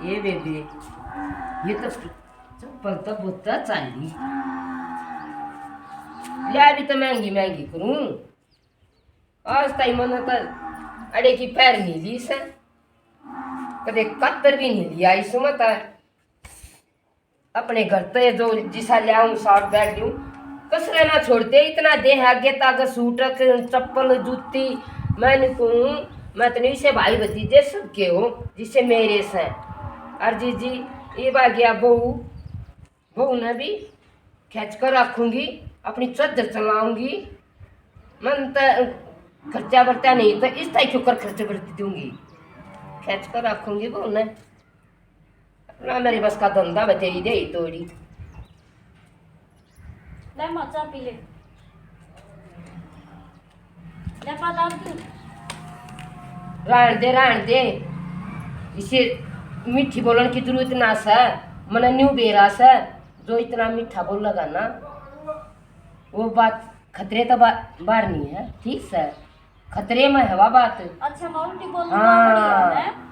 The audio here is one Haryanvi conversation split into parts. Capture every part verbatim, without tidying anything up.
ये बेबे, ये तो चप्पल तो बहुत चाली। लिया भी तो महंगी महंगी करूं। आज ताई मैंने तो अड़े की पैर नहीं ली से, कदे कत्तर भी नहीं लिया इस मत। अपने घर ते जो जिसा ल्याऊं साफ बैग दूं, कसरे ना छोड़ते। इतना देह आगे तक सूट, चप्पल, जूती। मैं नहीं कहूं, मैं तो नहीं से भाई भतीजे सबके हो, जिसे मेरे से। और जीजी, ये बागिया बहू, बहू ने भी खींच कर रखूंगी, अपनी चादर चलाऊंगी। मन तो खर्चा बरचा नहीं तो इस ताई क्यों कर खर्च कर दूंगी, खींच कर रखूंगी बहू ने। ना मेरे बस का धंधा बा, तेरी दे तोड़ी। ले माँ, चाय पी ले। ले पा दाब तू। रहन दे, रहन दे। इसे मीठी बोलन की जरूरत ना से। मने न्यू बेरा से, जो इतना मीठा बोलेगा ना, वो बात खतरे तो बा-, बाहर नहीं है, ठीक से। खतरे में है वा बात। अच्छा, मैं उल्टी बोल रही हूँ, हाँ। बढ़िया है।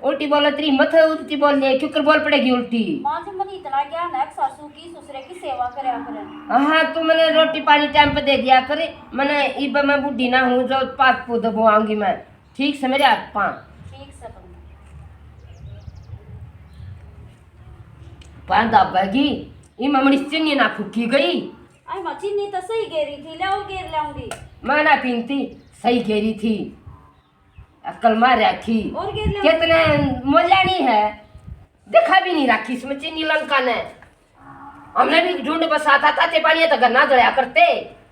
उल्टी बोल तेरी मत है, उल्टी बोल ले, क्यों कर बोल पड़ेगी उल्टी? माँ जी, मन इतना ज्ञान है, सासू की ससुरे की सेवा करया करे। हाँ, तू मैंने रोटी पानी टाइम पे दे दिया करे। मैंने इब मैं बूढ़ी ना हूँ जो पात पूत बोआऊंगी मैं। ठीक से मेरे हाथ पा। ठीक से तुम। पान दाबेगी, ई ममड़ी चीनी ना फूकी गई। आई माँ, चीनी तो सही गेरी थी, ले और गेर लाऊंगी। मैं ना पीती, सही गेरी थी। अक्ल मार रखी। और गेर लाऊंगी। कितने मोलानी है, दिखा भी नहीं रखी इसमें चीनी लंका ने। हमने भी झुंड बसाता था, ते पानी तो गन्ना जड़या करते।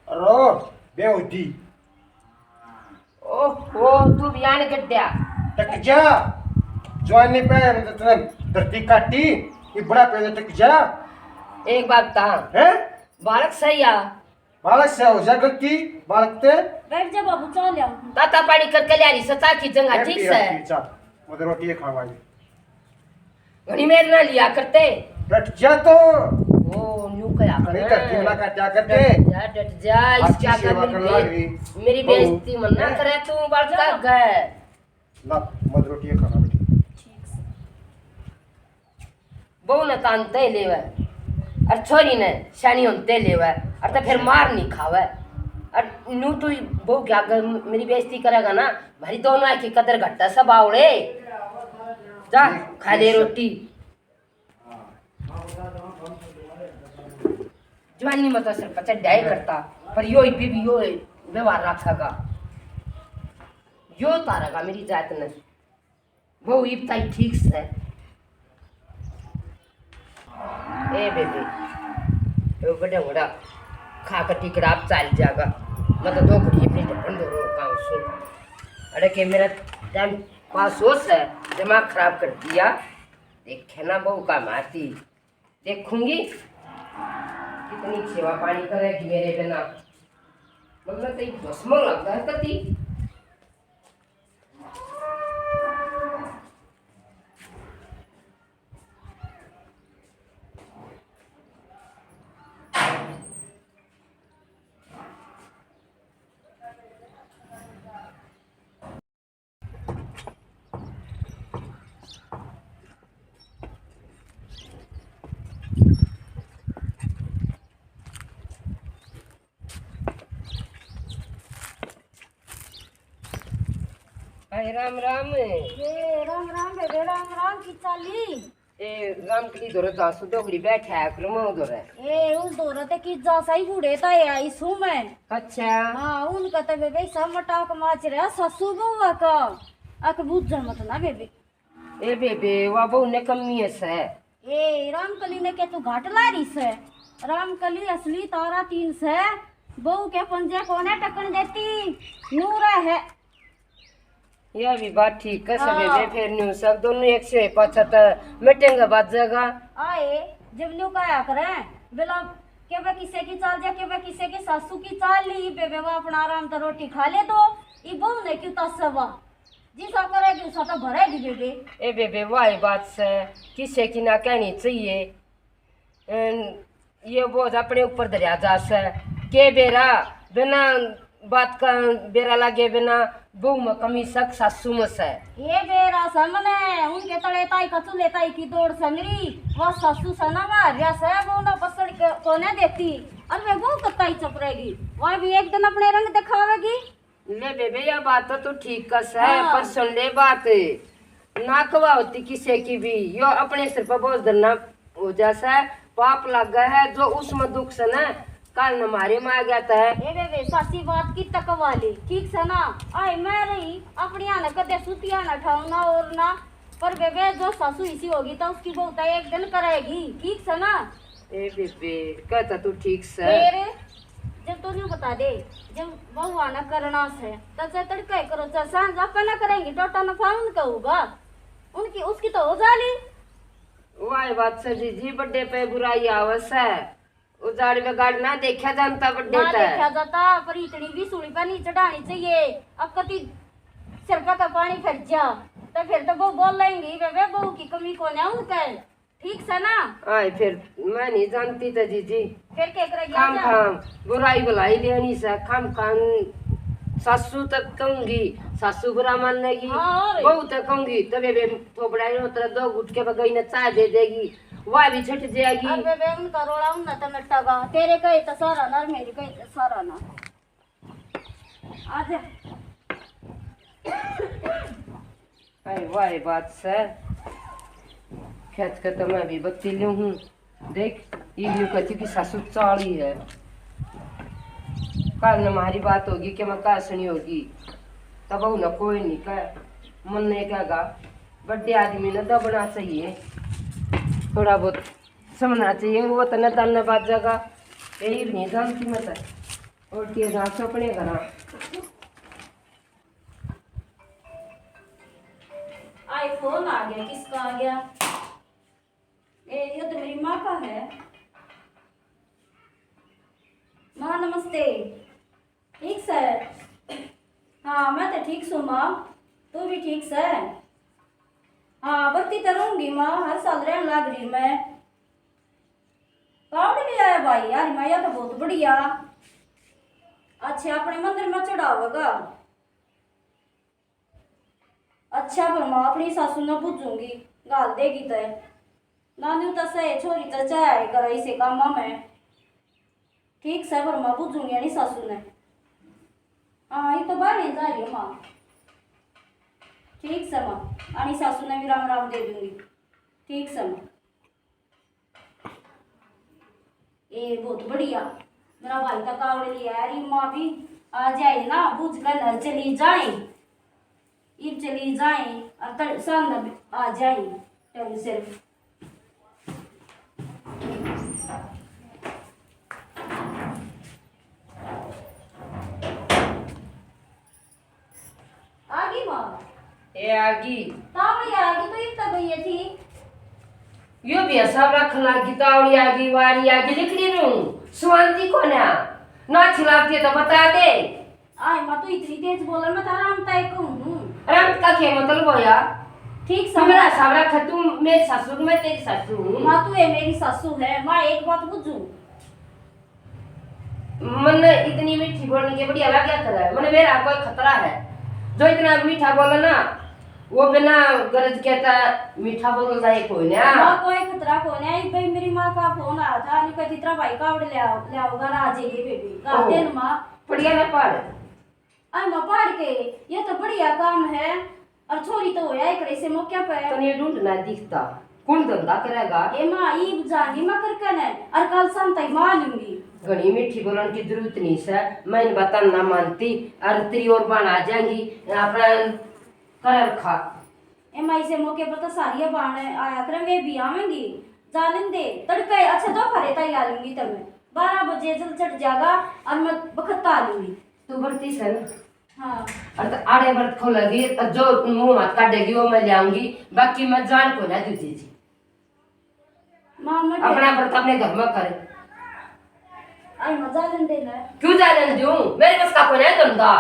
रो, बेहूदी। ओहो, तू भी आने गड्ढा। टक जा। जवानी पे मतलब तूने धरती काटी, ये बड़ा पे टक जा। एक बात था। हैं? बालक सही आ। बालक से हो जा गलती, बालक ते। बैठ जा बाबू, चाय ले आओ। ताता पानी करके ले आ रही सता की जगह, मैं ठीक पी से। रखी चाय। मुझे रोटी ये खावा जी। घणी मेरे ना लिया करते। डट जा तो। ओ, न्यू कया घणी करे। धरती वाला का क्या करते? डट जा, डट जा, आज इसका की सेवा कर मेरी करने लग बे-, रही। मेरी बहू। बेइज्जती मत ना हैं? करे तू, बड़का गए। ला, मत रोटी ये खाना बेटी। बहू ने तान ते लेवे, और छोरी ने शानी होते लेवे, और तो फिर मार नहीं खावे। और न्यू तू बहू के आगे मेरी बेइज्जती करेगा ना, भाई दोनों की कदर घट्टा सब आवड़े। जा, ठीक, खा ले ठीक है। रोटी। जवानी में तो सिर पर चढ़ाई करता, पर यो इब्बी भी यो व्यवहार रखेगा, यो तारेगा मेरी जात ने। वो इब ताई ठीक से। ए बेबे, वो बड़ा बड़ा खा के टिकड़ा आप चाल जाएगा। मैं तो दो घड़ी अपनी ढक्कन दो रो काम सुन। अरे के मेरा टाइम पास हो से, दिमाग खराब कर दिया। देखे ना बहू का मारती। देखूंगी कितनी सेवा पानी करेगी मेरे बिना। मतलब तो एक भस्म लगता है कति। भाई राम राम। ए, राम राम बेबे, राम राम की चाली। ए, रामकली धोरे जासु डोगरी बैठा है, करो मैं धोरे। ए, उस धोरे ते की जा सही बूढ़े ता है, इसू में। अच्छा। हाँ, उनका ते बेबे सब मटाक माच रहा, सासू बहू का। अक बुझ मत ना बेबे। ए बेबे, वा बहू ने कमी है से। ए, रामकली ने के तू घाट ला रही से? रामकली असली तारा तीन से, बहू के पंजे कोने टकन देती, नूरा है। यह भी बात ठीक है, सब हाँ। बेबे, फिर न्यू सब दोनों एक से पाछा तो मीटिंग बात जाएगा। आए, जब न्यू कहा करे, बेला के वे किसे की चाल जा, के वे किसे की सासू की चाल ली, बेबे वो अपना आराम तो रोटी खा ले तो, ई बहू ने क्यों तसवा? जिसा करेगी, उसा तो भरेगी बेबे। ए बेबे, वाही बात से, किसे की ना कहनी चाहिए। अन, ये बोझ अपने ऊपर धरया जा से। के बेरा, बिना बात का बेरा लागे बिना बहू में कमी शक सासू में से। ये बेरा से मने उनके तले ताई का चूल्हे ताई की दौड़ से मेरी। वो सासू से ना मार रहा से, वो ना बसड़ के कोने देती। और वे बहू कत्ता ही चुप रहेगी, वह भी एक दिन अपने रंग दिखावेगी। ले बेबे, या बात तो तू ठीक कस है, हाँ। पर सुन ले बात, ना कवा होती किसे की भी, यो अपने सिर पर बोझ धरना हो जा सै, पाप लागे है। जो उसमें दुख से ना, काल न मारे में आ गया था। ए बेबे, सासी बात की तक वाली, ठीक से ना? आए मैं रही, अपनी आने कदे सुतिया ना ठाऊ ना और ना, पर बेबे, जो सासू इसी होगी तो उसकी बहू तो एक दिन करेगी, ठीक से ना? ए बेबे, कहता तू ठीक से। फिर जब तू न्यू बता दे, जब बहू आना करना से, तो चाहे तड़का ही करो, चाहे सांझ, आपे ना करेंगे, टोटा नफा उनका होगा, उनकी, उसकी तो हो जाली। वाह बात से जीजी, बड्डे पे बुराई आवे से। उजाड़ बिगाड़ ना देखा जानता बड्डे ना ते। देखा जाता, पर इतनी भी सूली पे नहीं चढ़ानी चाहिए। अब कति सिर पे तो पानी फिर जा, तो फिर तो वो बोल लेंगी, "बेबे, बहू की कमी कौन है उनके?" ठीक से ना? आए, फिर मैं नहीं जानती तो जीजी। फिर क्या करेगी खाम आजा? खाम बुराई भलाई लेनी से, खाम खाम सासू तक कहूंगी, सासू बुरा मानेगी, हाँ, और? बहू तक कहूंगी, तो बेबे थोपड़ा नहीं होता, दो घुट के बगई ने चाय दे देगी, वह भी छट जाएगी। अब बेबे उनका रोला उन तो नट्टा गा, तेरे कहे तो सारा ना, और मेरी कहे तो सारा ना। आजा। अरे वाह, ये बात से। खेत के तो मैं भी बत्ती लूं हूँ। देख, ये भी कहती कि सासू चाली है। कल न हमारी बात होगी कि मैं कहा सुनी होगी, तब न कोई नहीं कहे, मन नहीं कहेगा। बड्डे आदमी ने दबना चाहिए, थोड़ा बहुत समझना चाहिए। वो तो न तन बात जगह यही भी नहीं जानती मैं तो। और के जा अपने घर। आईफोन आ गया, किसका आ गया? ए, ये तो मेरी माँ का है। माँ नमस्ते, ठीक सै? हाँ, मैं तो ठीक सूं माँ, तू भी ठीक सै? हाँ, बरती तो रहूंगी माँ, हर साल रहन लाग रही मैं। कावड़ ले आया भाई, यार माँ, या तो बहुत बढ़िया। अच्छा, अपने मंदिर में चढ़ावेगा। अच्छा, पर माँ अपनी सासू ने पूछूंगी, घाल देगी तय। नानू तो सही छोरी तो चाहे करे इसे कामा में। ठीक सै, पर माँ पूछूंगी आनी सासू ने। हाँ, ये तो बाहर ही जा रही है माँ। ठीक सै माँ, आनी सासू ने भी राम राम दे दूंगी। ठीक सै माँ। ए, बहुत बढ़िया। मेरा भाई तो कावड़ ले आया, री माँ भी आ जाए ना, बुझ कर घर चली जाए, इब चली जाए और तड़-, शाम में आ जाए टाइम से। आ गई माँ। ए, आ गई। तावड़ी आ गई तो इब तक गई थी। यो भी हिसाब रख लागी, तावड़ी आ गई, वारी आ गई, लिख रही हूँ। सुनती कोन्या, ना अच्छी लगती है तो बता दे। आए माँ, तू इतनी तेज बोले, मैं तो आराम तय कहूँ। आराम का क्या मतलब होया? ठीक तू समझ। मेरा हिसाब रख, तू मेरी सासू, मैं तेरी सासू हूँ। माँ, तू है मेरी सासू है। माँ, एक बात बुझू। मन इतनी मीठी बोलने के बढ़िया लग क्या करे? मन मेरा कोई खतरा है? जो इतना मीठा बोले ना, वो बिना गरज के तो मीठा बोलता है कोई ना। माँ, कोई खतरा कोई ना। एक भाई मेरी माँ का फोन आया था, नहीं कहती, "तेरा भाई कावड़ ले आओ, ले आओगा, राजे ये बेबी।" ओहो। गाते न माँ। बढ़िया ना पहाड़। अरे माँ, पहाड़ के, ये तो बढ़िया काम है। और छोरी तो होया एक रही से मौके पे। तने ढूंढना दिखता, कौन धंधा करेगा? ए माँ, ईब जानी मैं करके ने, और कल शाम तक मार लूंगी। घणी मीठी बोलण की जरूरत नहीं से, मैं इन बातां ना मानती। और तेरी और बाण आ जाएंगी, अपना कर रखा। ए माँ, इसे मौके पर तो सारी बाण आया करें, वे भी आवेंगी। जालन दे, तड़के, अच्छा, दोपहर तक आ लूंगी तब मैं। बारह बजे जल चढ़ जाएगा और मैं बखत आ लूंगी। तू बरती से ना? हाँ। और तो आड़े व्रत खोलेगी, और जो मुंह हाथ काटेगी, वो मैं ले आऊंगी, बाकी मैं जान को ना दूजी जी। माँ, मैं अपना व्रत अपने घर में करे। आई, मैं जालन देना है। क्यों जालन दूं? मेरे बस का कोई नहीं धंधा।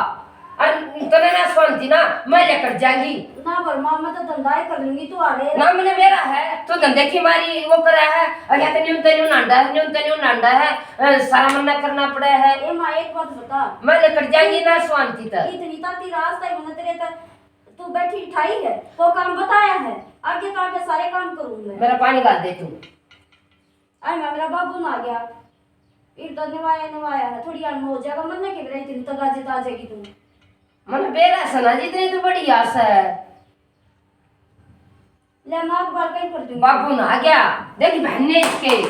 और तने ना सुनती ना, मैं लेकर जाएंगी। ना पर माँ, मैं तो धंधा ही कर लूंगी, तू आड़े। ना, मैंने मेरा है, तू धंधे की मारी वो करा है, और या तो न्यून ते न्यून आंडा है, न्यून ते न्यून आंडा है, अ, सारा मन्ना करना पड़ा है। ए माँ, एक बात बता। मैं लेकर जाएंगी ना सुनती तो। इतनी ताती रास्ता ही मैंने तेरे तक, तू बैठी ठाई है, वो काम बताया है, आगे तो आगे सारे काम करूँ मैं। मेरा पानी गाल दे तू। आई मैं, मेरा बाबू ना आ गया। इब तो नवाया नवाया है, थोड़ी हाल में हो जाएगा, मन्ने के बेरा इतनी तगाजे आ जाएगी तू। मन बेरा सना जी, इतनी तो बड़ी आस है। ले, मैं अखबार कहीं पढ़ दूंगी। बाबू ना आ गया, देख बहन ने इसके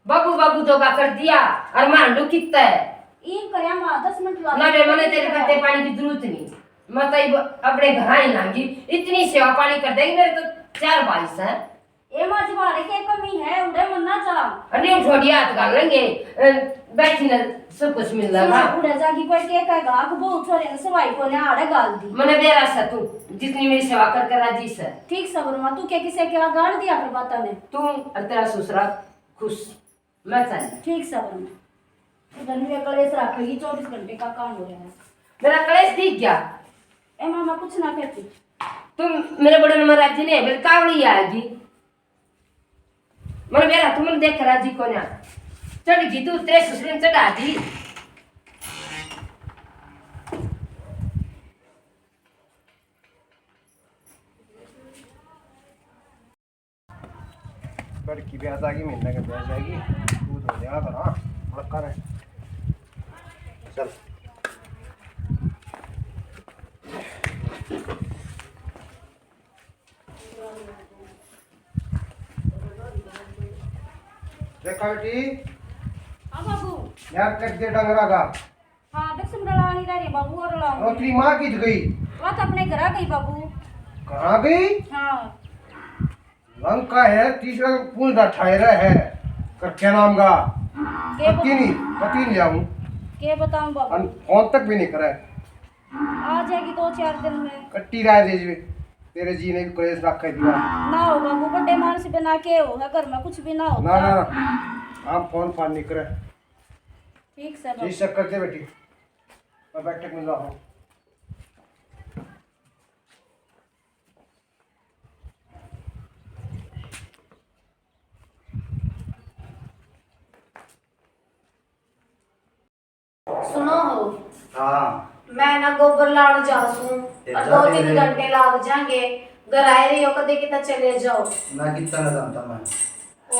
बाबू बाबू तो का कर दिया, और मांडू कितना है। ईब करया माँ, दस मिनट ला ना बे, मने तेरे पत्ते पानी की जरूरत नहीं। मैं तो इब अपने घर ही लांगी, इतनी सेवा पानी कर देगी, मेरे तो चार भाई से। ए माँ जी, बाहर के कमी है, उड़े मन्ना जा। अरे छोटी हाथ कर लेंगे, अ, बैठी ना सब कुछ मिल रहा सुना, था। उड़े जागी कोई के कहेगा, आग बहुत छोरे ने सवाई को ने आड़े गाल दी। मने बेरा सा तू, जितनी मेरी सेवा कर कर राजी से। ठीक सबर माँ, तू क्या किसे के गाड़ दिया कर बाता में? तू और तेरा ससुरा खुश। मैं चल। ठीक सै बहन। तू धन में कलेश रखेगी, चौबीस घंटे का काम हो रहा है। मेरा कलेश दिख गया। ए मामा, कुछ ना कहती। तुम मेरे बड़े में राजी नहीं, मेरी कावड़ी आएगी। मन मेरा तुम देख राजी को ना। चढ़ गई तू, तेरे ससुर ने चढ़ा दी। लड़की भी आ जाएगी, महीने के ब्याह जाएगी, दूध हो जाएगा, हाँ, मक्का ने। चल। देखा बेटी। हाँ बाबू। यार, कट दे डंगरा का। हाँ, बस हम रलानी रह रही बाबू, और रलाऊंगी। और तेरी माँ कित गई? वो तो अपने घर आ गई बाबू। कहाँ गई? हाँ। लंका है, तीसरा पूंछ दा ठायरा है। कर क्या नाम का? के पति बता-, नहीं, पति नहीं आऊं। के बताऊं बाबू? अन फोन तक भी नहीं करे। आ जाएगी दो चार दिन में। कट्टी राय दे जी, तेरे जी ने भी कलेश रख दिया। ना हो बाबू, बड़े मानस बिना के हो, घर में कुछ भी ना होता। ना, ना, ना। हम फोन फान नहीं करे। ठीक सै जी, बाबू। चेक करते बेटी, मैं बैठक में जाऊँ। सुनो हो। हाँ। मैं ना गोबर लाण जा सूं, और दो तीन घंटे लाग जाएंगे। घर आए रही हो, कदे कितना चले जाओ। ना कितना ना जानता मैं।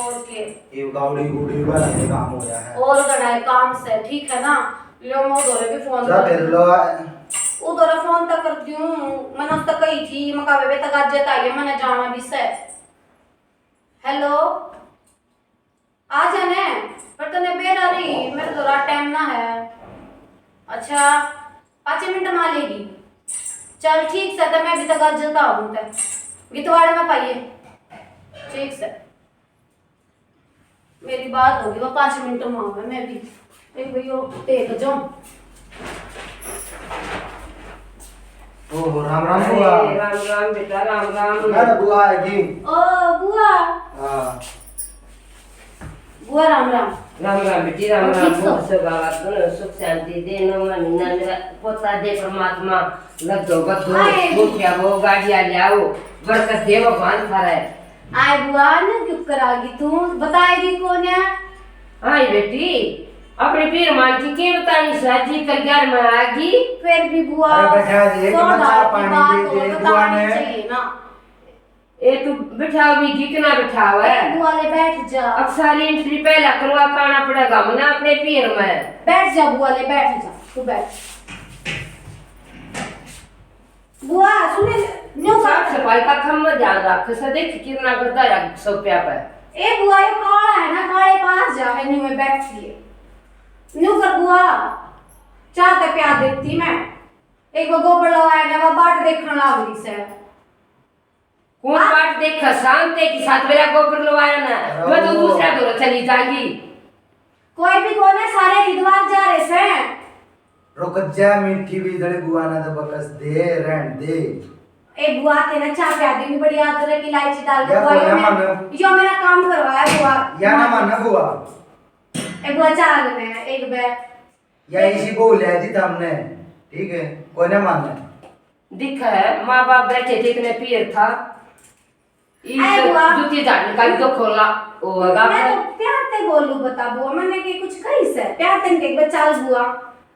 और के? ये गावड़ी गुड़ी वाला ये काम हो रहा है। और घणा है काम से, ठीक है ना? लो, मैं उधर भी फोन जा कर फिर दूं। लो। उधर फोन तक कर दूं, मैंने उस तक कही थी, मैं कहा, "बेबे, तक आज जता ये, मैंने जाना भी से।" हेलो, आ जाने, पर तने बेरा रही, मेरे तो रात टाइम ना है। अच्छा, पाँच मिनट में आ लेगी। चल ठीक से, तो मैं अभी तक आज जता हूँ, ते गितवाड़ में पाइए। ठीक से। मेरी बात होगी, वो पाँच मिनट में आऊंगा मैं भी। एक भाई, वो देख जाऊं। ओहो, राम राम बुआ। अरे, राम राम बेटा, राम राम। अरे बुआ आएगी। ओ बुआ। हाँ। बुआ राम राम। राम राम बेटी, राम और राम। ठीक सो? बहुत से बाबा सुनो, सुख शांति दे, नौवां महीना मेरा पोता दे परमात्मा, लद्दो बद्दो, हाय। गोटिया वो, गाड़िया ले आओ, बरकत दे भगवान थारे। आए बुआ, न्यू क्यों करागी तू? बताएगी कौन है? आई बेटी, अपने पीर माँ की के बतानी, साजी कर ग्यार में आगी। फिर भी बुआ, अरे बैठा दे, एक सौ चाय पानी दे दे, बुआ ने। चाहिए ना। ए तू बिठाओ भी जी, कितना बिठाओ है? ए बुआ ले बैठ जा। अब सारी एंट्री पहला करवा पाना पड़ेगा मना अपने पीर में। बैठ जा बुआ ले, बैठ जा, तू बैठ। बुआ, सुने, न्यू कर। साफ सफाई का थम ध्यान रख, से देख कितना करता है सोफिया पे। ए बुआ, ये काला है ना, काले पास जा, है न्यू में बैठी है। न्यू कर बुआ, चाह तो प्या देती मैं। एक वो गोबर लवाया ना, वो बाट देखण लाग रही से। कौन हाँ? बाट देखा? शांति के साथ मेरा गोबर लवाया ना, अरे मैं तो वो दूसरा दौर चली जाएगी। कोई भी कोने, सारे हरिद्वार जा रहे से। रुक जा मीठी बीजड़ी बुआ, ना तो बकस दे, रहन दे। ए बुआ, तेने चाय प्या दी, बड़ी आदत है कि इलायची डाल के या बुआ, कोई यो ना मेरा, माने। यो मेरा काम करवाया बुआ। या ना माने बुआ। ए बुआ, चाल ने एक बे। या इसी बहू ले दी थमने। ठीक है, कोई ना मानना। दिख है, माँ बाप बैठे थे, इतने पीर था। ई आए तो बुआ। जूती झाड़ने का भी तो खोला होगा। मैं तो प्यार ते बोलू, बता बुआ, मैंने के कुछ कही से? प्यार ते के बचाल बुआ,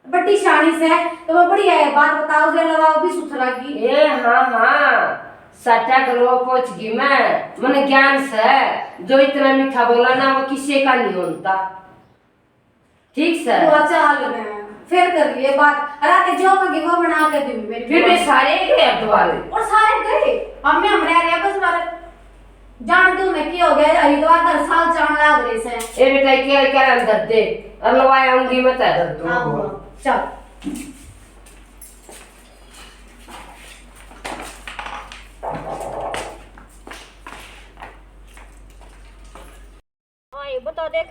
बड़ी शानी से, तो वो बढ़िया है, बात बताओ, जरा लवाओ भी सुथरा की। ए हाँ, हाँ, सटा के लो पहुंच गई मैं, मन ज्ञान से, जो इतना मीठा बोला ना, वो किसी का नहीं होता। ठीक से। बुआ, चाल ने, फिर कर लिए बात। रात जो कहेगी वो बना के दूंगी मेरी फिर बुआ। भी सारे गए हरिद्वार। और सारे गए। हम में हम रह रहे हैं बस बार। जान दो ना की हो गया, हरिद्वार का साल जान लाग रहे से। ए बेटा, क्या, क्या अंदर दे। और लवाए आऊंगी मैं तो। हाँ, बुआ, चल। आए बता देख,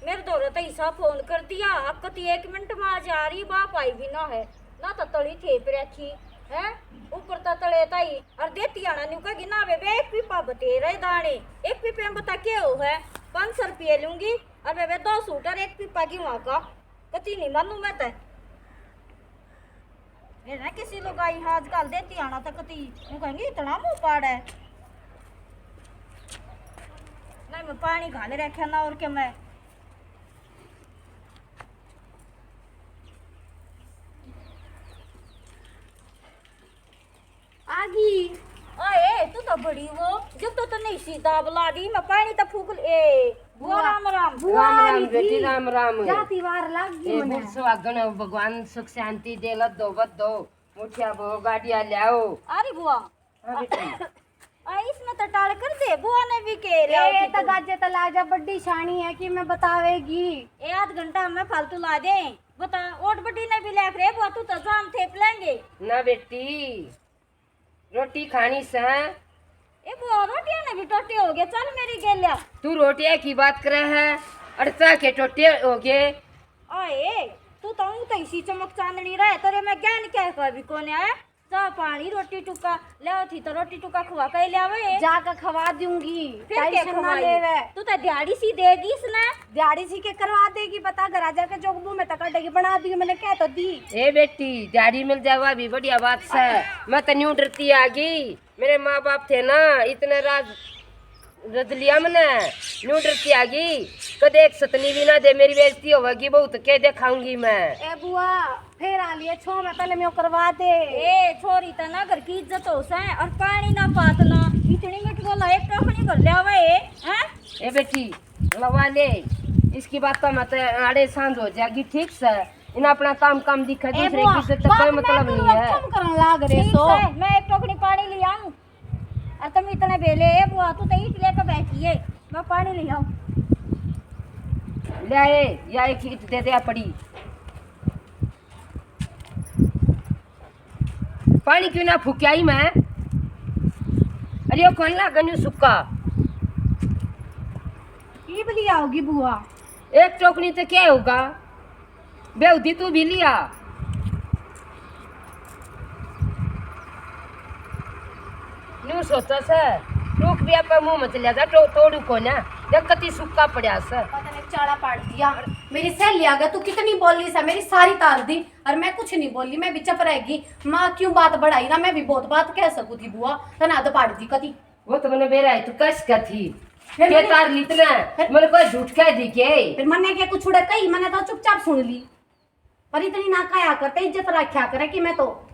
मेरे धोरे तो ईसा फोन कर दिया, अब कती एक मिनट में आ जा रही, बाप आई भी ना है, ना तो तली थेप रखी है, ऊपर तो तले ताई, और देती आना न्यू कहेगी ना बेबे, एक पीपा बतेरे दाने, एक पीपे में बता के हो है, पाँच सौ रुपये लूंगी, और बेबे दो सूट और एक पीपा की वहाँ का, कती नहीं मानू मैं तो। ये ना किसी लोग आई हाँ, आजकल देती आना तो कती, यूं कहेंगे इतना मुंह पाड़ है। नहीं, मैं पानी घाल रखा ना, और के मैं आ गई। ओए, तू तो बड़ी वो, जब तो तन्ने इसी दाब ला दी, मैं पानी तो फूक ले। ए, बुआ, बुआ। राम राम। बुआ राम राम आई बेटी, थी। राम राम। जाती वार लाग गई ए, मने। बुढ़ सुहागन हो, भगवान सुख शांति दे, लद्दो बद्दो, मुठिया बो, गाड़िया ल्याओ। अरे बुआ। हाँ बेटी। आ, इसमें तो टाल कर दे, बुआ ने भी के ले ए, तो गाजे तो ला जा, बड्डी शानी है कि मैं बतावेगी। ए, आध घंटा में फालतू ला दे। बता, ओट बड्डी ने भी लेख रे, बुआ तू तो जाम थेप लेंगे। ना बेटी, रोटी खानी से। ए बुआ, रोटियां ने भी टोटे हो गए, चल मेरी गेल्या। तू रोटियां की बात करे है, अड़चा के टोटे हो गए। आए, तू तो ऊं तो इसी चमक चांदनी रहे, तेरे में ज्ञान क्या है, कभी कोने है? जा पानी रोटी टुका ले, थी तो रोटी टुका खुआ के ले आवे। जाकर खवा दूंगी, फिर के tension ना खवाई? लेवे। तू तो दिहाड़ी सी देगी इसने। दिहाड़ी सी के करवा देगी, बता, घर आ जाके जोगबू में तो कटेगी, बना दी मैंने, कह तो दी। ए बेटी, दिहाड़ी मिल जावा भी बढ़िया बात से। मैं तो न्यू डरती आ गई, मेरे माँ बाप थे ना, इतने राज रद लिया मने, न्यू डरती आ गई। कदे एक सतनी भी ना दे, मेरी बेइज्जती होगी बहुत, के दिखाऊंगी मैं। ए बुआ, फिर आ लिए, छो में पहले मैं करवा दे। ए, छोरी तना घर की इज्जत हो सै, और पानी ना पात ना, इतनी मिठ बोला, एक टोकनी भर ले आवे, हैं? ए बेटी, लवा ले, इसकी बात तो मत, आड़े सांझ हो जाएगी, ठीक से? इन अपना काम, काम दिखा, ए दूसरे बुआ, की इज्जत तो बात कोई मैं मतलब तो नहीं है। कम करन लाग रहे ठीक सो। है, मैं एक टोकनी पानी ले आऊं। और तुम इतने बेले, ए बुआ, तू तो ईट लेकर बैठी है, मैं पानी ले आऊं। ले आए, या एक ईट दे दे पड़ी। पानी क्यों ना फूक्या ही मैं? अरे, यो कौन ला गन्यू सुक्का? ईब लिया होगी बुआ। एक टोकनी तो क्या होगा? बेहूदी तू भी लिया। न्यू सोचा से, टोक भी आपा मुंह में चलिया जा, टो-, तोड़ू को ना। देख कती सुक्का पड़ा से। पता नहीं चाला पाड़ दिया। मेरी सहेली आ गया, तू कितनी बोली से, मेरी सारी तार दी। और मैं कुछ नहीं बोली, मैं भी चुप रह गई। माँ क्यों बात बढ़ाई ना, मैं भी बहुत बात कह सकू थी बुआ, तने हद पाड़ दी कती। वो तो मैंने बेरा है, तू कस का थी? फिर के मैंने तार ली तने? फिर मैंने कोई झूठ कह दी के? फिर मैंने क्या कुछ उड़ा कही, मैंने तो चुपचाप सुन ली। पर इतनी ना कहा कर, ते इज्जत रखा करे कि मैं तो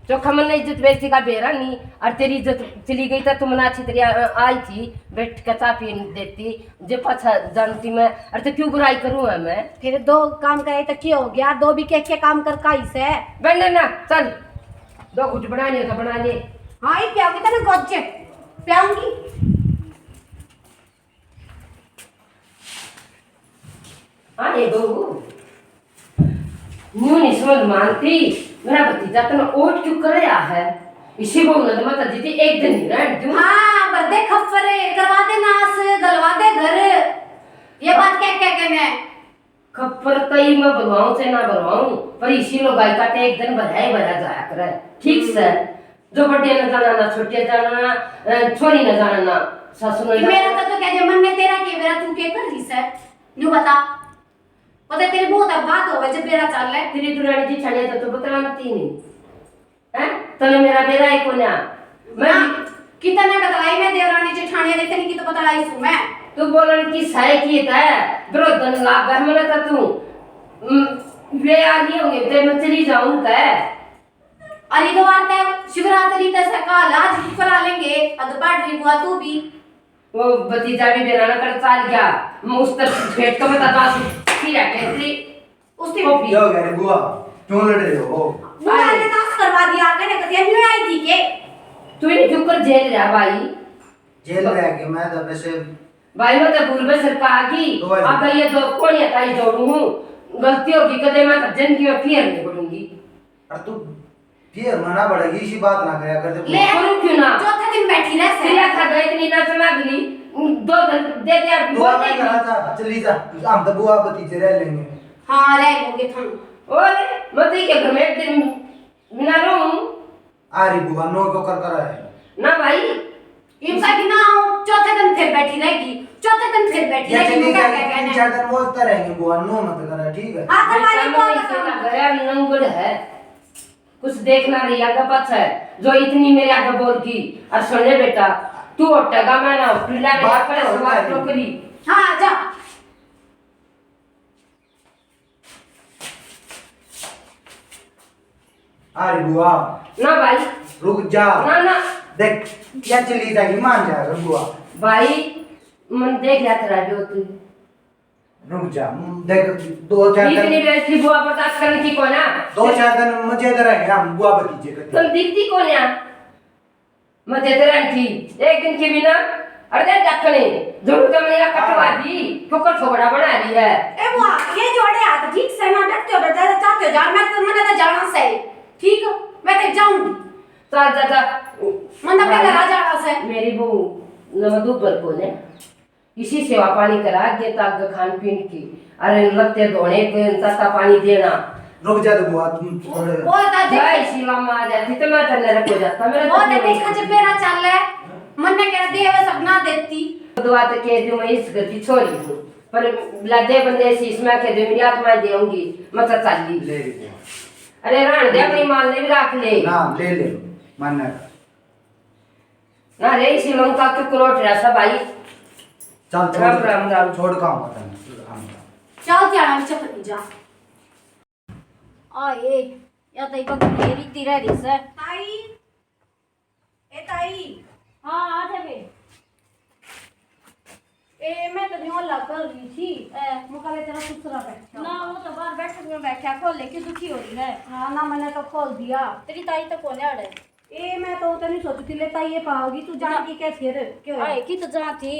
चोखा मन इज्जत बेइज्जती का बेरा नहीं, और तेरी इज्जत चली गई तो तुमने अच्छी तरह, अ, आई थी, बैठ के चाय पी देती, जे पाछा जानती मैं, और तो क्यों बुराई करूँ है मैं? फिर दो काम करे तो क्या हो गया? दो भी क्या, क्या काम कर का ही से? बहन ना, चल, दो घुट बना लियो तो बना ले। हाँ, ये पियाऊंगी तने गोजे, पियाऊंगी। हाँ, ये बहू, न्यू नहीं समझ मानती, मेरा भतीजा तने ओट क्यों कर रहा है? इसी बहू ने तो मैं तो जीती एक दिन नहीं रहने दूँ। हाँ, भर दे खप्पर, करवा दे नाश, गलवा दे घर। ये बात क्या, क्या कहने? खप्पर तई मैं भरवाऊं चाहे ना भरवाऊं, पर इसी लोगाई का ते एक दिन भरा ही भरा जाया करे। ठीक से, जो बड्डे ने जाना ना, छोटे जाना ना, अ, छोरी ने जाना ना, सासू ने कि जाना। मेरा तो, तो कह दे मन में तेरा के, मेरा तू के कर रही से? न्यू बता। अरे तेरी बहुत अब बात होवे जब बेरा चाल ले। तेरी दुरानी जी छड़े तो तू बतलाती नहीं। हैं? तने मेरा बेरा ही कोन्या। मैं ना, कितने बतलाई मैं देवरानी जेठानी ने, तेरी की तो बतलाई सू मैं। तू बोलन की सही की तै, विरोधन लाग गए मने तो तू। हम्म, वे आ गए होंगे, ते मैं चली जाऊं तै। अरे तो बार तै शिवरात्रि तै सकाल आज भी करा लेंगे, अद पाड़ रही बुआ तू भी। वो भतीजा भी बेरा ना कर चाल गया, मैं उस तरफ भेंट तो बता दास की रखे तेरी। उसकी वो क्या हो गया रे बुआ? क्यों लड़ रहे हो? बुआ ने नाश करवा दिया, कहने तो तेरी लड़ाई थी के? तू ही क्यों कर जेल रहा भाई? जेल रह के मैं तो वैसे भाई, मैं तो भूल में सरकार की, तो भाई। अगर ये दो कोई हटाई जोड़ू हूँ, गलती होगी कदे, मैं तो जिंदगी में फिर नहीं बोलूंगी। और तू फिर मना पड़ेगी, इसी बात ना करया कर दे। ले, करूँ क्यों ना? चौथे दिन बैठी रह से। तेरा था गए इतनी ना चला गली, दो दिन दे दे, तू बोल आ दे। मेरे घर आ जा, चली जा, हम तो बुआ भतीजे रह लेंगे। हाँ, रह लोगे तुम। और मैं तो ये घर में एक दिन बिना रहूं। आ रही बुआ, नो को कर कर है। ना भाई। इनका कि ना हो, चौथे दिन फिर बैठी रहेगी, चौथे दिन फिर बैठी ये रहेगी, चली क्या जाएगी, क्या तीन कहना चार है? दिन मौज तो रहेंगे बुआ, नो मत करे, ठीक है? हाँ, तो बेटा, हमारी मैं बुआ इसे बताओ। ना गया, नंगड़ है। कुछ देखना रही आगे पाछे, जो इतनी मेरे आगे बोल की। और सुन ले बेटा, तू हटेगा मैं ना, पीला मेरा बात पर तो सुन सवाल ले। टोकरी। हाँ, जा। अरे बुआ। ना भाई। रुक जा। ना, ना। देख, क्या चली जाएगी, मान जा, रुक बुआ। भाई, मन देख लिया तेरा जो तू। रुक जा, देख, दो चार दिन इतनी बेइज्जती बुआ बर्दाश्त करने की कोई ना। दो चार दिन मजे करेंगे हम, बुआ भतीजे करते। तुम दिखती कौन है? मजे तेरे की, एक दिन की भी ना, अरे देख डकने, जरूर जमने का कटवा दी, क्यों कर छोकरा बना रही है? ए बुआ, ये जोड़े हाथ ठीक से ना डटते हो, डरते हो, चाहते हो जान, मैं तो, मैंने तो जाना से, ठीक, मैं तो जाऊंगी। चल जा, जा। मन तो मेरी, पहले आ जाना से। मेरी बहू, नमक ऊपर को ने, इसी सेवा पानी करा दे, ताक खान पीन की, अरे लत्ते धोने, ताता पानी देना। रुक जा तो बुआ, तुम थोड़े वो तो देख जा, इसी मामा आ जाती तो मैं तेरे रख हो जाता, मेरा वो तो तो देखा जब मेरा चाल है, मन ने कह दे, वे सब ना देती। दुआ तो कह दूं, मैं इस घर की छोरी हूँ, पर लदे बंदे शीश में कह दे, मेरी आत्मा देऊंगी, मैं तो चाली। ले भी दे। अरे रहन दे, अपनी माल ने भी रख ले। ना, ले ले, मान्य। ना रे, इसी लंका के कुरोट रहा सब भाई। चल, छोड़, राम, राम, राम। छोड़ काम पता नहीं, राम, राम। चल, क्या नाम से भतीजा? आए, या तो एक मेरी ती रह रही से। ताई, ए ताई। हाँ, आ जा बे। ए, मैं तो न्यू हल्ला कर रही थी। ए। मुकाले तेरा ससुरा बैठा। ना, वो तो बाहर बैठक में बैठा, खोल ले, क्यों दुखी हो रही है? हाँ ना, मैंने तो खोल दिया। तेरी ताई तो कोने आड़े? ए, मैं तो उतना नहीं सोची थी, ले ताई ये पाओगी, तू जान ना। की क्या फिर? क्यों है? आए की तो जा थी।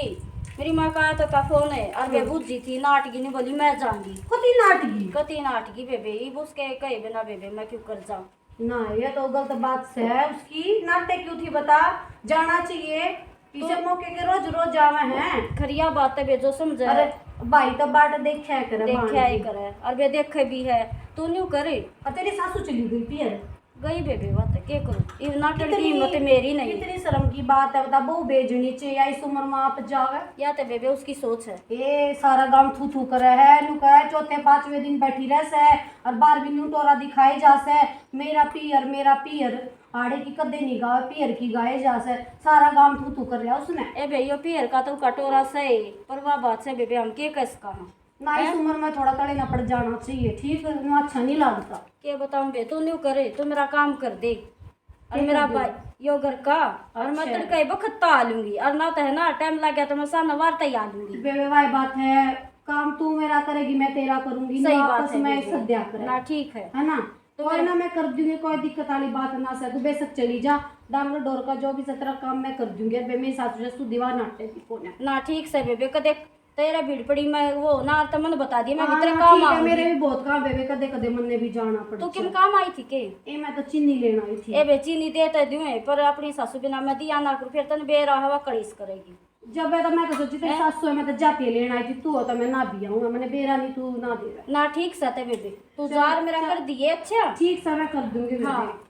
मेरी माँ का आता था फोन है, और मैं हम्म। बुझी थी, नाटगी नहीं बोली, मैं जाऊंगी। कती नाटगी? कती नाटगी बेबे, इब उसके कहे बिना बेबे, मैं क्यों कर जाऊं? ना, ये तो गलत बात से है उसकी। नाटे क्यों थी बता, जाना चाहिए। इसे तो मौके के रोज रोज जावे हैं। खरिया बात है, बेजो समझे। अरे, भाई तो बाट देखा है करे, देखा बाण ही भी। करे, और वे देखे भी है। तू न्यू करे। और तेरी सासू चली गई पियर। गई बेबे, बात है, के करूं? इब नाटक की कितनी, हिम्मत मेरी नहीं। कितनी शर्म की बात है, बता, बहू भेजनी चाहिए, इस उम्र में आप जावे। या तो बेबे उसकी सोच है। ए, सारा गांव थू थू करे है, न्यू कहे, चौथे पांचवे दिन बैठी रह से, और बाहर भी न्यू टोरा दिखाए जा से, मेरा पियर, मेरा पियर। आड़े की कदे नहीं गावे, पियर की गाए जा से, सारा गांव थू थू कर रहा उसने। ए बे, यो पियर का तो कटोरा से, पर वा बात से बेबे, हम के कह सका हम? ना, इस हैं? उम्र में थोड़ा तले ना पड़ जाना चाहिए, ठीक? न्यू अच्छा नहीं लगता। के बताऊं बे, तू न्यू करे, तू मेरा काम कर दे। और क्या मेरा कर दे? भाई, यो घर का, और मैं अच्छा। तड़के बखत आ लूंगी, और ना तो है ना, टाइम लग गया तो मैं सामने वार्ता ही आ लूंगी। बेबे, भाई बात है, काम तू मेरा करेगी, मैं तेरा करूंगी, सही ना बात आपस है, में बेबे। सद्या करे। ना, ठीक है। है ना? तो कोई मेरा ना, मैं कर दूंगी, कोई दिक्कत वाली बात ना से, तू बेशक चली जा, डांगर डोर का जो भी सतरा काम मैं कर दूंगी। अबे मेरी सासू से तू दीवार नाटे भी कोने। ना, ठीक से बेबे, कदे तेरा भीड़ पड़ी, मैं वो ना तो मन बता दिया, मैं हाँ, भीतर ना, काम ठीक है, आऊंगी। मेरे भी बहुत काम बेबे, कदे कदे मन ने भी जाना पड़ तू किन काम आई थी के? ए, मैं तो चीनी लेना आई थी। ए बे, चीनी दे तो दूं है, पर अपनी सासू बिना मैं दिया ना करूं, फिर तने बेरा हवा कड़ीस करेगी। जब है तो मैं तो सोची तेरी हैं? सासू है, मैं तो जाती लेना आई थी, तू हो तो मैं ना भी आऊंगा, मैंने बेरा नहीं, तू ना दे। ना, ठीक से ते बेबे, तू चल, जार मेरा चल। कर दिए, अच्छा? ठीक से मैं कर दूंगी बेबे। हाँ।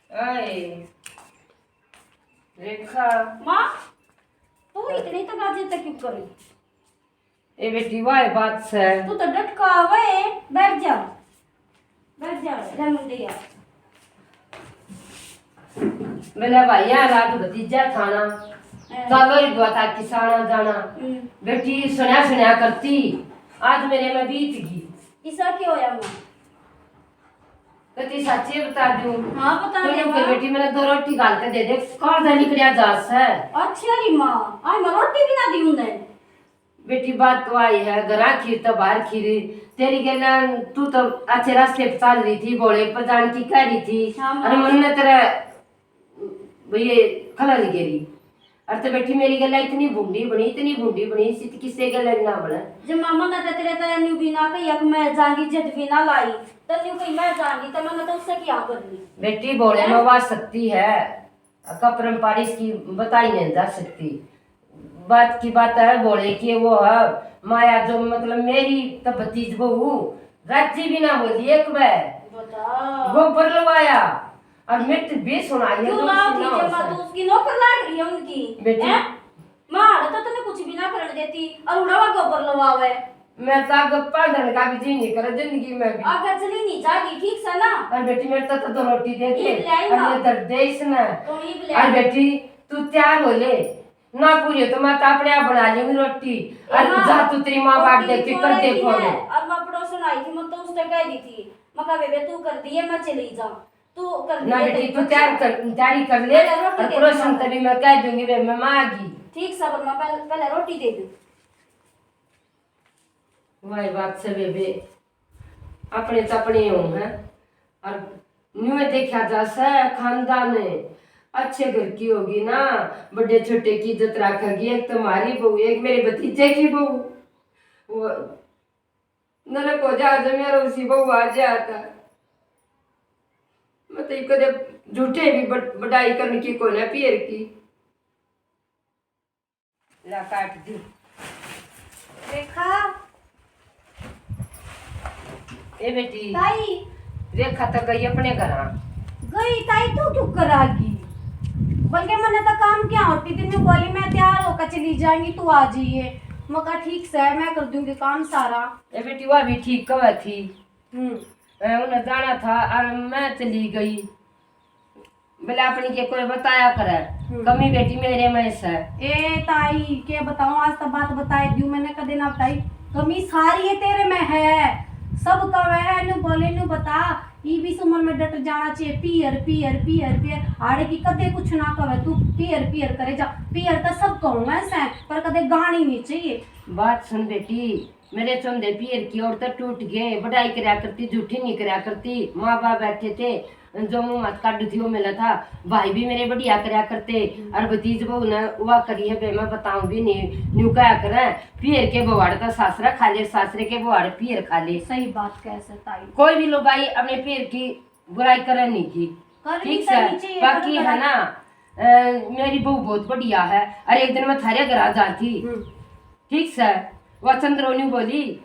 आए। रेखा। माँ, तू इतनी तक आज तक क्यों करी? ए बेटी, वाह बात से। तू तो डटका आवे, बैठ जा। बैठ जा, ले मुंडे यार। मेरा भाई यार, रात भतीजा थाना। हाँ। चालो ही बुआ था किसाना जाना। हम्म। बेटी, सुना सुना करती, आज मेरे में बीत गई। इसा क्यों होया माँ? कती सच्ची बता दूं? हाँ, बता तो दे यूं के माँ। बेटी, मैंने दो रोटी घाल के दे दे, काल दे निकलिया जा से। अच्छा री माँ, आज मैं रोटी भी ना दी उन्हें। बेटी, बात तो आई है, घरा खीर तो बाहर खीर। तेरी गेला तू तो अच्छे रास्ते पे चल रही थी, भोले पर जान की कह रही थी। हाँ, माँ। अरे मन ने तेरा ये खला नहीं गेरी। अरे तो बेटी, मेरी गेला इतनी भूंडी बनी, इतनी भूंडी बनी, इसी तो किससे गेला भी ना बने। जब मामा ने तो तेरे तो न्यू भी ना कही कि मैं जाऊंगी, जिद भी ना लाई, तो न्यू कही मैं जाऊंगी, तो मैंने तो उससे क्या करनी? बेटी, भोले हैं? में वह शक्ति है। अका परम्पारी इसकी बताई नहीं जा सकती। बात की बात है, भोले की वो है माया, जो मतलब मेरी तो भतीज बहू राजी भी ना बोली एक बार। बता। गोबर लवाया और मिट भी सुनाई है क्यों तो लाओ उसकी थी ना जब हो माँ, सके। तू उसकी नौकर लाग रही है उनकी, बेटी। हैं? माँ, तो तने कुछ भी ना करने देती और उड़ावा गोबर लवावे। मैं तो गप्पा धन का भी जी नहीं करे जिंदगी में भी। आगे चली नहीं जागी, ठीक से ना? और बेटी, मेरे तो, तो दो रोटी दे दे। ईब ले आई और ना। ये दर्द दे इसने। तो ईब ले और आई। बेटी, तू तैयार हो ले, ना पूरी हो तो मैं तो अपने आप बना लूंगी रोटी। ए और माँ, जा तू, तेरी माँ और बाट तेरी देखी, कर छोरा देखो की है। और मैं पड़ोसन आई थी, मैं तो उससे कह दी थी, मैं कहा, "बेबे, तू कर दिए, मैं चली जा।" तू कर ना दिए, बेटी, तेरी तू बच्ची। तैयार कर, तैयारी कर ले पहले रोटी और दे पड़ोसन दे। तभी मैं कह दूंगी, "बे, मैं माँ आ गई।" ठीक सबर में पहले, पहले रोटी दे दे। वाह बात से बेबे, अपने तो अपने हो हैं। और न्यू देखा जा से खानदान अच्छे घर की होगी ना, बड़े छोटे की इज्जत रखेगी। एक तुम्हारी बहू, एक मेरे भतीजे की बहू। वो नरक हो जा, आज मेरा उसी बहू आ जाता। मैं तो कदे झूठे भी बड़-, बड़ाई करने की कोने पीर की। ला काट दी। रेखा। ए बेटी। ताई। रेखा तो गई अपने घर। गई ताई, तू क्यों कर आ गई? बल्कि मैंने तो काम क्या होती दिन में बोली, "मैं तैयार होकर चली जाएंगी, तू आ जाइए।" मैं कहा, "ठीक से, मैं कर दूंगी काम सारा।" ए बेटी, वह भी ठीक कहे थी। हम्म। ए, उन्हें जाना था और मैं चली गई। बोले, "अपनी के कोई बताया करे, हम्म। कमी बेटी मेरे में से।" ए ताई, के बताऊं, आज तो बात बताई दियो मैंने, कदे ना बताई। कमी सारी है तेरे में है, सब कवे है, न्यू बोले, न्यू बता। ई भी उम्र में डट जाना चाहिए, पीहर, पीहर, पीहर, पीहर। आड़े की कदे कुछ ना कवे तू, पीहर, पीहर करे जा। पीहर तो सब कहूंगा से, पर कदे गानी नहीं चाहिए। बात सुन बेटी, मेरे चौंधे पीहर की ओर तो टूट गए, बड़ाई करया करती, झूठी नहीं करया करती। माँ बाप बैठे थे, जो मुंह मत काटू थी वो मिला था। भाई भी मेरे बढ़िया करया करते, और भतीज बहू ने वा करी है बे, मैं बताऊं भी नहीं, न्यू कहा करे, पीहर के बवाड़ तो सासरा खा ले, सासरे के बवाड़ पीहर खा ले। सही बात कह से ताई। कोई भी लुगाई अपने पीहर की बुराई करे नहीं की, ठीक से। बाकी है ना, अ, मेरी बहू बहुत बढ़िया है। अरे एक दिन मैं थारे घर आ जा थी, हम्म। ठीक से, वह चंद्रोनी बोली,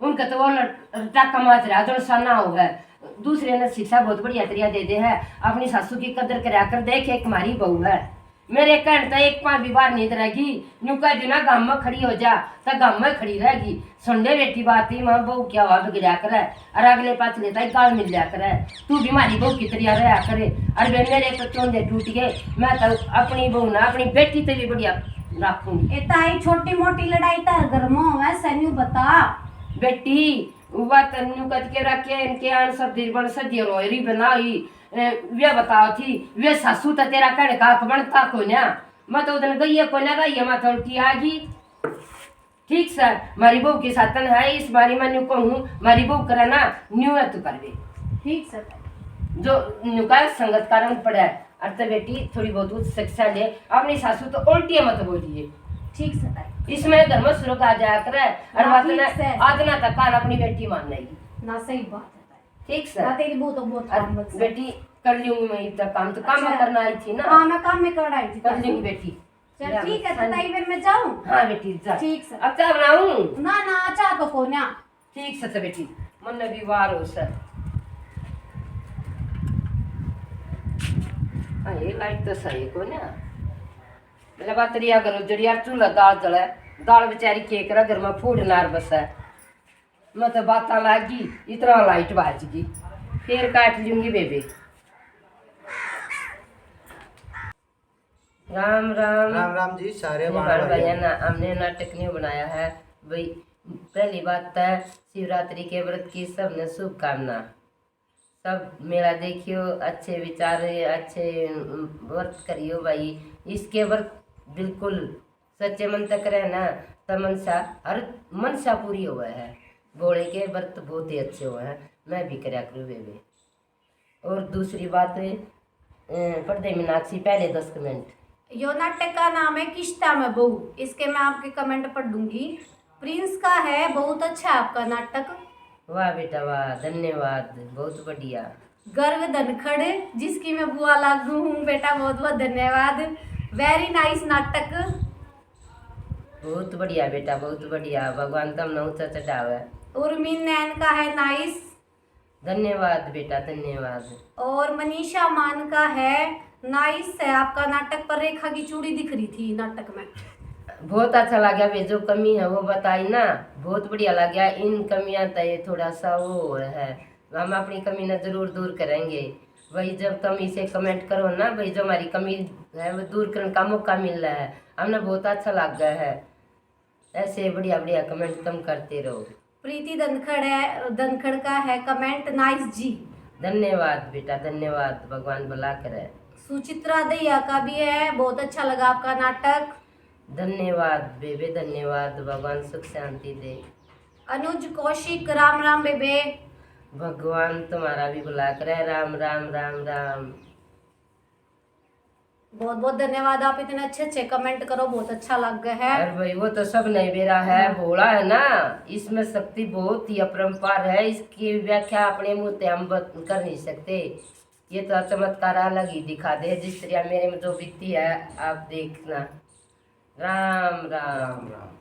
उनका तो वो लट-, टाका माच रहा, जो सा ना हो है। दूसरे ने शिक्षा बहुत बढ़िया तरिया दे दे है। अपनी सासू की कदर करया कर, देख एक मारी बहू है। मेरे कहण तै एक पां भी बाहर नहीं रहेगी। न्यू कह दू ना, गाम में खड़ी हो जा, तो गाम में खड़ी रहेगी। सुन ले बेटी बात, ही मां बहू क्या हुआ बिगड़या करे, और अगले पाछले ताई गाल मिल लिया करे। तू भी मारी बहू की तरिया रहा करे। और वे मेरे तो चोंदे टूट गए, मैं तो अपनी बहू ना अपनी बेटी ते भी बढ़िया रखूंगी। ए ताई, छोटी मोटी लड़ाई तार घर में होवे से, न्यू बता। बेटी, वा तो न्यू कद के रखे, इनके आन सब दिरबन सदियों रोयरी बनाई। ए, वे बताओ थी, वे सासू तो तेरा कहने का हक बनता कोन्या। मैं तो उदन गई है कोन्या, गई है, मैं तो उल्टी आ गई। ठीक से, मारी बहू की सातन है, इस बारी मैं न्यू कहूँ, मारी बहू करे ना, न्यू है तू करवे। ठीक से। जो न्यू का संगत कारण पड़े, अर ते बेटी थोड़ी बहुत उच्च शिक्षा ले, अपनी सासू तो उल्टी मत बोलिए। ठीक से ताई। इसमें घर में सुरग आ जाया करे, और ना, बात ठीक ने से। आज ना तक कान अपनी बेटी मान लेगी। ना, सही बात है ताई। ठीक से। ना, तेरी बहू तो बहुत और काम बच बेटी कर लूंगी मैं इतना काम, तो काम अच्छा। करना आई थी ना। हाँ, मैं काम में करना आई थी, कर ताई। लूंगी बेटी। चल, ठीक है, तो ताई, फिर मैं जाऊं? हाँ बेटी, जा। ठीक से। अब चाय बनाऊं? ना, ना, चाय तो कोन्या। ठीक से, तो बेटी, मन भी वार हो से। हाँ, ये लाइट तो सही कोन्या। ले बात रिया करो, जड़ी यार चूल्हा दाल जले, दाल बेचारी के करे, घर में फूड नार बसे। मैं तो बातां लाग गई, इतना लाइट बाज गई, फिर काट लूंगी बेबे। राम राम। राम राम जी, सारे ये बाण बाण भाइयों। भाइयों ना, हमने नाटक नहीं बनाया है भाई। पहली बात तो शिवरात्रि के व्रत की सबने शुभकामना। सब मेला देखियो, अच्छे विचार, अच्छे, उम, व्रत करियो भाई। इसके व्रत बिल्कुल सच्चे मन तै करे ना, तो मनसा, हर मनसा पूरी होवे है। भोले के व्रत बहुत ही अच्छे होवे हैं, मैं भी करया करूँ बेबे। और दूसरी बात, अ, पढ़ दे मीनाक्षी पहले दस comment। यो नाटक का नाम है किस्ता में बहू, इसके मैं आपके comment पढ़ दूंगी। प्रिंस का है, बहुत अच्छा है आपका नाटक। वाह बेटा वाह, धन्यवाद, बहुत बढ़िया। गर्व धनखड़, जिसकी मैं बुआ लागू हूँ बेटा, बहुत बहुत धन्यवाद। Very nice नाटक। बहुत बढ़िया बेटा, बहुत बढ़िया, भगवान तमने ऊंचा चढ़ावे। उर्मी नैन का है nice। धन्यवाद बेटा, धन्यवाद। और मनीषा मान का है, nice है आपका नाटक, पर रेखा की चूड़ी दिख रही थी नाटक में। बहुत अच्छा लगा भाई, जो कमी है वो बताई ना, बहुत बढ़िया लगा। इन कमियां तो ये थोड़ा सा वो है, हम अपनी कमी ना जरूर दूर करेंगे भाई। जब तुम इसे comment करो ना भाई, जो हमारी कमी है वो दूर करने का मौका मिल रहा है, हमने बहुत अच्छा लग गया है। ऐसे बढ़िया बढ़िया comment तुम करते रहो। प्रीति धनखड़ है, धनखड़ का है comment, nice जी। धन्यवाद बेटा, धन्यवाद, भगवान भला करे। सुचित्रा दहिया का भी है, बहुत अच्छा लगा आपका नाटक। धन्यवाद बेबे, धन्यवाद, भगवान सुख शांति दे। अनुज कौशिक, राम राम बेबे। भगवान तुम्हारा भी भला करे, राम राम, राम राम। बहुत बहुत धन्यवाद, आप इतने अच्छे अच्छे comment करो, बहुत अच्छा लग गया है। अरे भाई, वो तो सब नहीं बेरा है, हाँ। भोला है ना, इसमें शक्ति बहुत ही अपरंपार है, इसकी व्याख्या अपने मुंह से हम बत-, कर नहीं सकते। ये तो चमत्कार अलग ही दिखा दे, जिस तरह मेरे में जो बीती है, आप देखना। राम राम। राम राम।